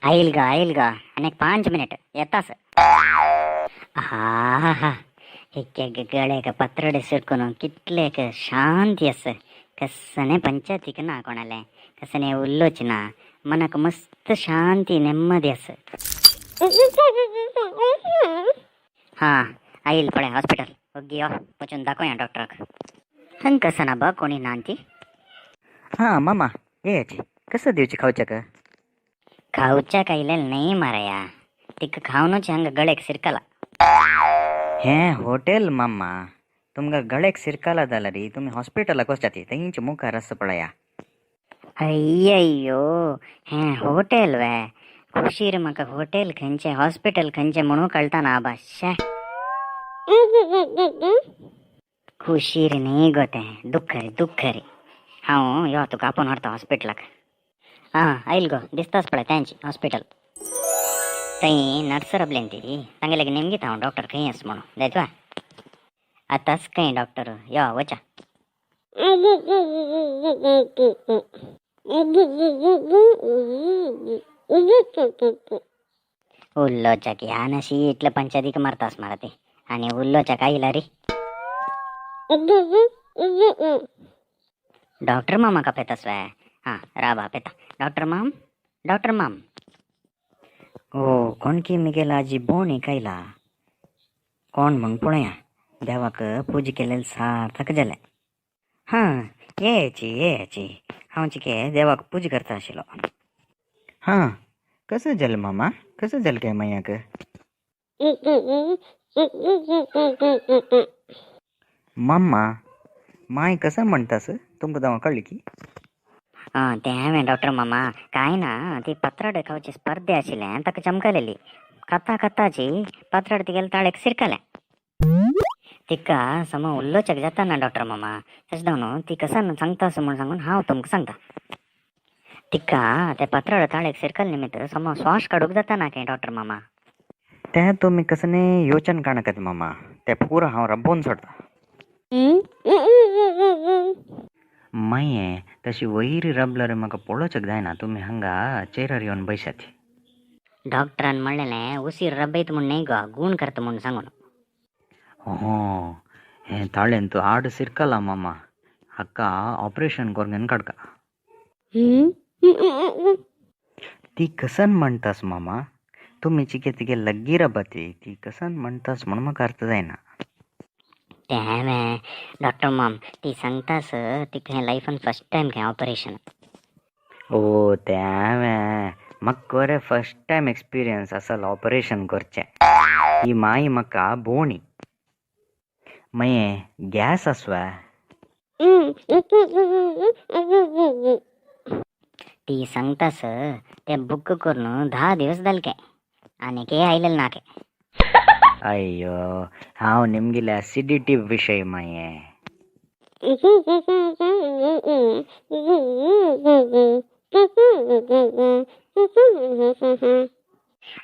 आईल ग आईल ग आनी एक 5 मिनिट येतास. आहा एक गळ्याक पत्रडे सिरकून कितलेक शांती आसा. कसने पंचायतीक ना कोणाले कसने उल्लोच ना, मनाक मस्त शांती नेम्मदी आसा. हां आईल पळय हॉस्पिटल. ओग्गी यो वचून दाखोवया डॉक्टराक. हंग कसं ना बा कोणी ना ती. हां मामा येयाची कसं दिवची खावच्याक? खावच्या आयलेलं नाही माराया, तिका खावनूच हंग गळ्याक सिरकला. हें हॉटेल मामा, तुमकां गळ्याक सिरकला जाल्यार तुमी हॉस्पिटलाक वचचाती, थंयच मुखार आसा पळया. अय्ययो हें हॉटेल वे? खुशीर म्हाका हॉटेल खंयचें हॉस्पिटल खंयचें म्हणून कळटा ना आबा. शे खुशीर न्ही गो तें, दुख्ख रे दुख्ख रे. हांव यो तुका आपोवन व्हरता हॉस्पिटलाक. आं आयल गो दिसताच पळय तेंच हॉस्पिटल. थंय नर्स राबलें ती, तांगेले नेमगीत हांव डॉक्टर खंय आसा म्हणून जायत वा. आतांच खंय डॉक्टर यो वचा. उल्लोच्याक ह्या नशी इतले पंचायतीक मारतास मारा ते आनी उल्लोच्याक आयला रे. डॉक्टर मामा कापेतास वे? हां राबा पेता. डॉक्टर माम डॉक्टर माम. ओ कोणकी मिगेला आजी बोणी कायला कोण म्हण पळया, देवाक पूजा केलेले सार्थक जालें. हां येयाची येयाची, हांव चिके देवाक पूजा करता आशिल्लो. हां कसं जालें मामा, कसं जालें काय मायाक? मामा माय कसं म्हणतास तुमकां जावं कळ्ळी की? आं तें हांवें डॉक्टर मामा काय ना, ती पत्राडे खावची स्पर्धे आशिल्लें ताका चमकलेली खाता खाताची पत्राड तिगेले ताळेक सिरकलें. तिका सम उल्लोचक जाता ना डॉक्टर मामा, तशें जावन ती कसान सांगता म्हूण सांगून हांव तुमकां सांगता. तिका ते पत्राड ताळेक सिरकल निमित्त सम श्वास काडूंक जाता ना खंय डॉक्टर मामा. तें तुमी कसने योचन काडनाकात मामा, तें पुरो हांव रब्बोवन सोडटा. मागीर तशी वयर रबल्यार म्हाका पळोवचें जायना, तुमी हांगा चेरार येवन बयशात. डॉक्टरान म्हणलेलें उशीर रबयत म्हूण न्हय गो, गूण करता म्हूण सांगून. हो हें ताळेन तूं आड सिरकला मामा, हाका ऑपरेशन करून काडका. ती कसन म्हणटास मामा, तुमी चिके तिगे लग्गी रबाती ती कसन म्हणटास म्हूण म्हाका अर्थ जायना. तें हांवें डॉक्टर माम ती सांगतास तिका हें लायफान फर्स्ट टायम खंय ऑपरेशन. ओ तें हांवें म्हाका बरें फर्स्ट टायम एक्सपिरियन्स आसलो ऑपरेशन करचें. ही माई म्हाका बोणी मागीर गॅस आसवा. ती सांगतास तें बुक करून 10 दिवस जाले काय आनी के आयलेलें ना काय. अय्यो हांव निमगेले एसिडिटी विशय मागीर.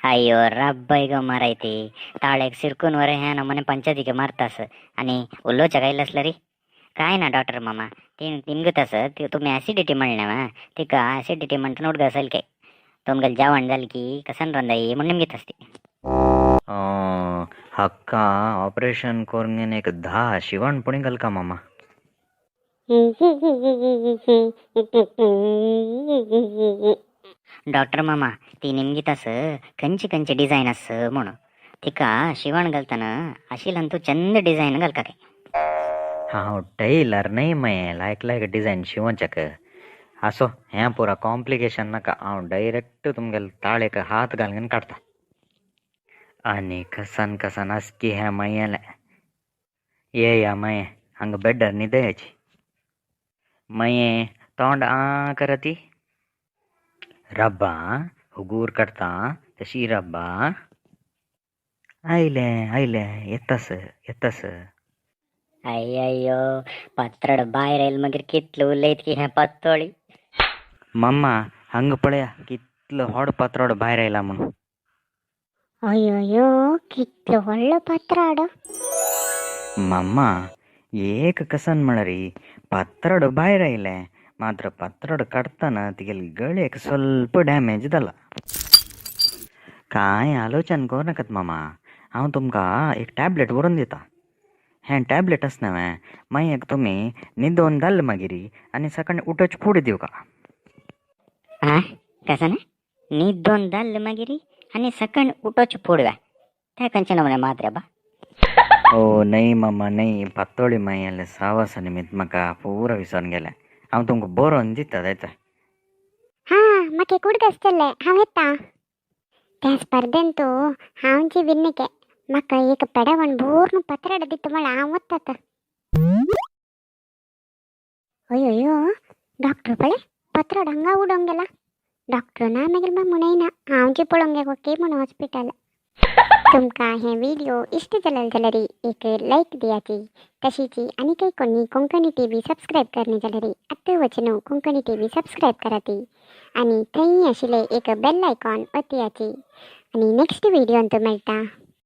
अय्यो रब्बाय गो माराय ती ताळ्याक सिरकून वरे ह्या नमुने पंचायतीक मारतास आनी उलोवच्याक आयलें आसल्यार काय ना डॉक्टर मामा. ती निमगतास ती तुमी ॲसिडिटी म्हणलें वा, तिका ॲसिडिटी म्हणटा उडगा असेल काय तुमगेलें जेवण जालें की कसान रांदाई म्हूण निमगीत ती. हाका ऑपरेशन करून एक 10 शिवण पुणी घालका मामा. डॉक्टर मामा ती निमगीत खंयची खंयची डिझायन आस म्हणून तिका शिवण घालतना आशिल्ल्यान तूं चंद डिझायन घालका काय. हांव टेलर न्हय मये लायक लायक डिझायन शिवोवच्याक. आसो हें पुरो कॉम्प्लिकेशन नाका, हांव डायरेक्ट तुमगेले ताळेक हात घालून काडटा. आनी कसान कसान आसकी हें मायेलें. येया माये हांगा बेडार न्हिदयाची. माये तोंड आ करती रब्बा हुगूर काडटा तशी रब्बा. आयलें आयलें येतास येतास. अय्ययो पत्रड भायर आयल मागीर कितलो उलयत की हें पत्तोळी. मम्मा हांगा पळया कितलो व्हड पत्रड भायर आयला म्हणून. अय्यो कितलो व्हडलो पत्राड. मम्मा एक कसन म्हळ्यार पत्रड भायर आयलें, मात्र पत्रड काडटना तिगेले गळ्याक ಸ್ವಲ್ಪ ड्यामेज जाला. कांय आलोचन करूं नाकात मामा, हांव तुमकां एक टॅबलेट बरोवन दिता. हें टॅबलेट आसा न्हय, मागीर एक तुमी न्हिदोन घाल मागीर आनी सकाळीं उठोवचे फुडें दिवका. हा कसं ना न्हिदोन धाडले मागीर आनी सकाळीं उठोवचे फुडव्या ते खंयचे नमुने मात रे बा. ओ नाही मामा नाही, पातोळी माई सावासा निमित्त म्हाका पुरो विसरून गेलें. हांव तुमकां बरोवन दिता जायता. हा, म्हाका एक उडगास जाल्लें, हांव येता. त्या स्पर्धेन तूं हांव जी विन्निके, म्हाका एक पेडावण भरून पत्राड दिता म्हळ्यार हांव वतात. अय्यो, डॉक्टर पळय पत्राड हांगा उडोवंक गेला. डॉक्टर ना मागीर म्हाका म्हणयना हांव जी पळोवंक गेलो की म्हूण हॉस्पिटल. तुमकां हे व्हिडिओ इश्ट जाले जाल्यार एक लायक दियाची. तशीच आनीकय कोणी कोंकणी टीव्ही सबस्क्रायब करना जाल्यार आतां वचून कोंकणी टीव्ही सबस्क्रायब कराती आनी थंय आशिल्लें एक बेल आयकॉन ओतयाची आनी नेक्स्ट व्हिडियोन मेळटा.